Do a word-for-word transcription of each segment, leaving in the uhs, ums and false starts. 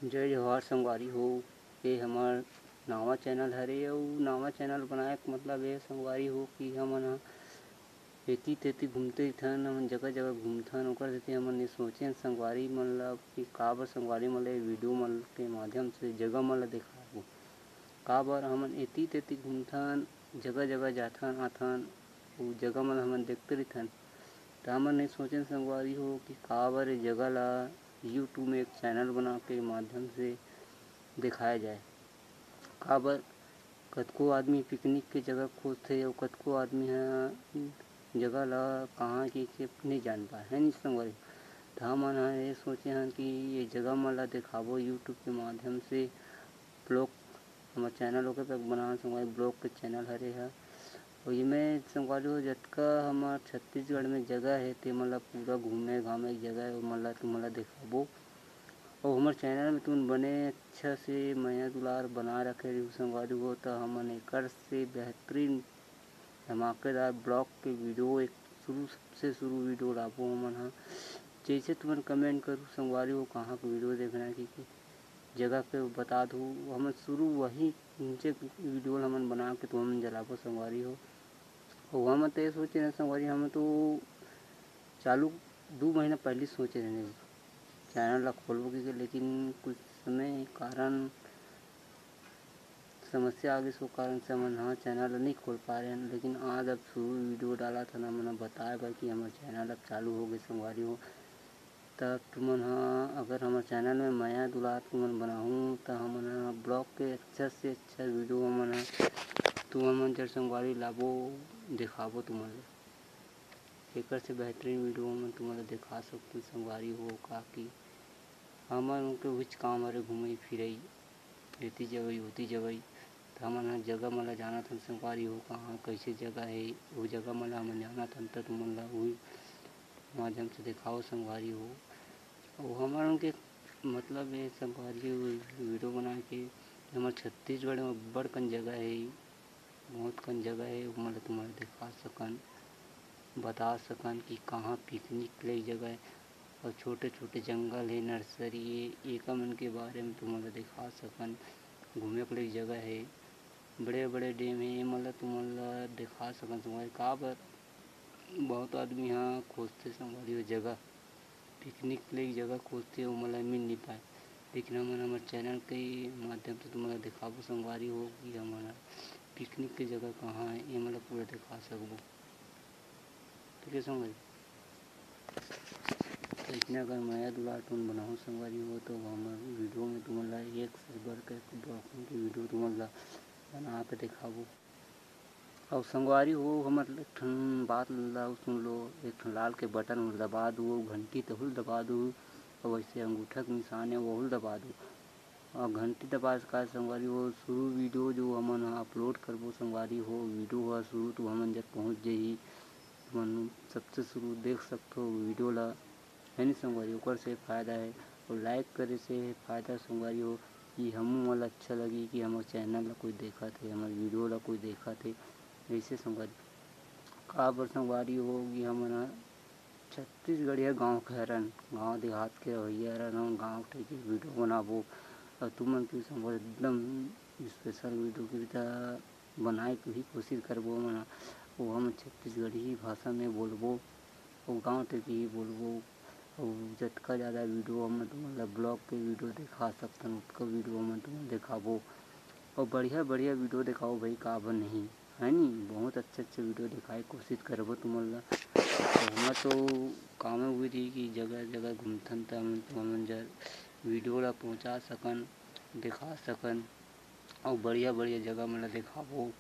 जय जोहार संगवारी हो, ये हमर नावा चैनल हरे अउ नावा चैनल बनाए के मतलब ये संगवारी हो कि हमन ह एती तेती घूमते रहिथन, हमन जगह जगह घूमथन, ओकर सेती हमन ये सोचेन संगवारी मन ल कि काबर संगवारी मन ल ये वीडियो मन के माध्यम से जगह मन ल देखाबो। काबर हमन एती तेती घूमथन, जगह जगह जाथन आथन, वो जगह मन ल हमन देखते रहिथन, त हमन ये सोचेन संगवारी हो कि काबर ये जगह ल YouTube में एक चैनल बना के माध्यम से दिखाया जाए। काबर कतको आदमी पिकनिक के जगह खोजथे अउ कतको आदमी ह जगह ल कहाँ के, के नहीं जान पाए, है नहीं संगवारी? त हमन ह ये सोचे हन कि ये जगह मन ल दिखाबो YouTube के माध्यम से। ब्लॉग हमर चैनल ओके पे बनान संगवारी, ब्लॉग के चैनल हरे ह। अउ एमे संगवारी हो, जतका हमर छत्तीसगढ़ में जगह हे, ते मन ल पूरा घूमे घामे के जगह हे, ओमन ल तुमन ल दिखाबो। अउ हमर चैनल में तुमन बने अच्छा से मया दुलार बना रखे रहिहू संगवारी हो, त हमन एकर से बेहतरीन धमाकेदार ब्लॉग के वीडियो एक शुरू से शुरू वीडियो लाबो हमन ह। जैसे तुमन कमेंट करू संगवारी हो, कहाँ के वीडियो देखना हे, कि, कि जगह के बता दू, हमन शुरू वही नीचे वीडियो ल हमन बना के तुमन जलाबो संगवारी हो। अउ हमन तो ये सोचे रहे संगवारी, हमन तो चालू दू महीना पहली सोचे रहे चैनल ला खोलबो के, लेकिन कुछ समय कारण समस्या आ गइस, ओ कारण से हमन ह चैनल ल नइ खोल पा रहे हन। लेकिन आज अब शुरू वीडियो डालत हन हमन ह बताए बर कि हमर चैनल अब चालू हो गइस संगवारी हो। त तुमन ह अगर हमर चैनल में मया दुलार तुमन बनाहू, त हमन ह ब्लॉग के अच्छा से अच्छा वीडियो हमन ह तुमन मन जर संगवारी लाबो, देखाबो तुमन ल। एकर से बेहतरीन वीडियो हमन तुमन ल देखा सकथन संगवारी हो, काकि हमन उनके उहीच काम हरे, घूमई फिरई, एती जवई ओती जवई। त हमन ह जगह मन ल जानत हन संगवारी हो, कहाँ कइसे जगह हे, वो जगह मन ल हमन जानत हन, त तुमन ल उही माध्यम से देखाओ संगवारी हो। अउ हमन के मतलब ये संगवारी हो, वीडियो बना के हमर छत्तीसगढ़ में अब्बड़ कन जगह हे, बहुत कन जगह हे, ओमन ल तुमन ल देखा सकन, बता सकन कि कहाँ पिकनिक के जगह हे। अउ छोटे-छोटे जंगल हे, नर्सरी हे, एकर मन के बारे में तुमन ल देखा सकन। घूमे के लिए जगह हे, बड़े-बड़े डैम हे, एमन ल तुमन ल देखा सकन संगवारी। काबर बहुत आदमी ह खोजथे संगवारी हो जगह, पिकनिक के लिए जगह खोजथे, ओमन ल मिल नहीं पाए। लेकिन हमन हमर चैनल के माध्यम से तुमन ल देखाबो संगवारी हो कि हमन ह पिकनिक के जगह कहाँ हे, एमन ल पूरा देखा सकबो। ठीक है संगवारी, तो इतना अगर मया दुलार तुमन बनाओ संगवारी हो, तो हमर वीडियो में तुमन ला एक से बढ़ के एक ब्लॉगिंग के वीडियो तुमन ला बना के देखाबो। अउ संगवारी हो, हमर एक ठन बात ला सुन लो, एक ठन लाल के बटन ला दबा दो, घंटी तहुल दबा दो, अउ वैसे अंगूठा के निशान है, वहुल दबा दो। अउ घंटी दबाए से का संगवारी हो, शुरू वीडियो जो हमन ह अपलोड करबो संगवारी हो, वीडियो ह शुरू तो हमन जग पहुँच जही, तुमन सबसे शुरू देख सकथो वीडियो ला, है नी संगवारी? ओकर से फायदा है। अउ लाइक करे से फायदा संगवारी हो कि हमू मन ला अच्छा लगी कि हमर चैनल ला कोई देखत हे, हमर वीडियो ला कोई देखत हे, ऐसे संगवारी। काबर संगवारी हो कि हमन ह छत्तीसगढ़िया गाँव के हरन, गाँव देहात के रहइया हरन, हम गाँव के टाइप के वीडियो बनाबो। अउ तुमन के संग एकदम स्पेशल वीडियो के त बनाए के ही कोशिश करबो हमन ह। वो हम छत्तीसगढ़ी भाषा में बोलबो, वो गाँव टाइप के ही बोलबो। अउ जतका ज़्यादा वीडियो हमन तुमन ल ब्लॉग के वीडियो देखा सकथन, ओतका वीडियो हमन तुमन ल देखाबो। अउ बढ़िया बढ़िया वीडियो देखाओ भाई, काबर नहीं, है नी? बहुत अच्छे अच्छे वीडियो देखाए के कोशिश करबो तुमन ल। तो हमर तो कामे हुई रही कि जगह जगह घूमथन, त हमन तुमन जर वीडियो ला पहुँचा सकन, देखा सकन, अउ बढ़िया बढ़िया जगह मन ला देखाबो।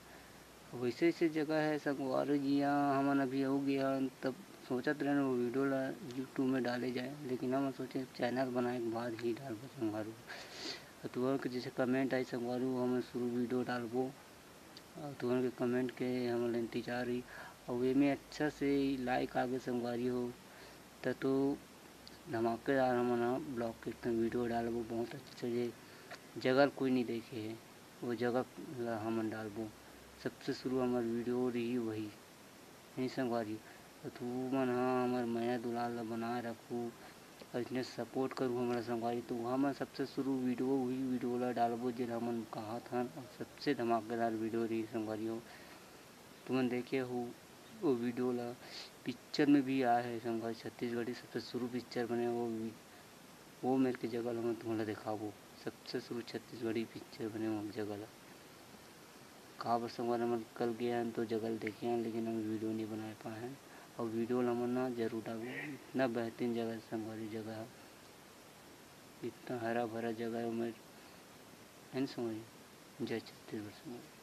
वैसे वैसे जगह है संगवारी जी, यहाँ हमन अभी हो गया, तब सोचत रहन वो वीडियो ला YouTube में डाले जाए, लेकिन हमन सोचे चैनल बनाए के बाद ही डालबो संगवारी। अउ तुहर के जैसे कमेंट आई संगवारी, वो हमन शुरू वीडियो डालबो। अउ तुहर के कमेंट के हमन ला इंतजार रही। अउ एमे अच्छा से लाइक आगे संगवारी हो, त तो धमाकेदार हमन ह ब्लॉग के एकदम वीडियो डालबो। बहुत अच्छा जे जगह ल कोई नहीं देखे हे, वो जगह ला हमन डालबो। सबसे शुरू हमर वीडियो रही वही, नहीं संगवारी। तो तुमन ह हमर मया दुलार ला बनाए रखू, अउ इतने support करू हमला संगवारी, तो हमन सबसे शुरू video, वही video ला डालबो जेला हमन कहत हन, अउ सबसे धमाकेदार video रही संगवारी हो। तुमन देखे हो वो video ला, picture में भी आए हे संगवारी, छत्तीसगढ़ी सबसे शुरू picture बने वो vi-, वो मेर के जगह ला मैं तुमला दिखाबो, सबसे शुरू छत्तीसगढ़ी picture बने वो जगह ला। काबर संगवारी, हमन कल गए हन तो जगह ल देखे हन, लेकिन हम video नहीं बनाए पाए हन। अउ video ल हमन ना जरूर डालबो, इतना बेहतरीन जगह हे संगवारी, जगह हे, इतना हरा भरा जगह हे ओमेर, है ना संगवारी? जय छत्तीसगढ़ संगवारी।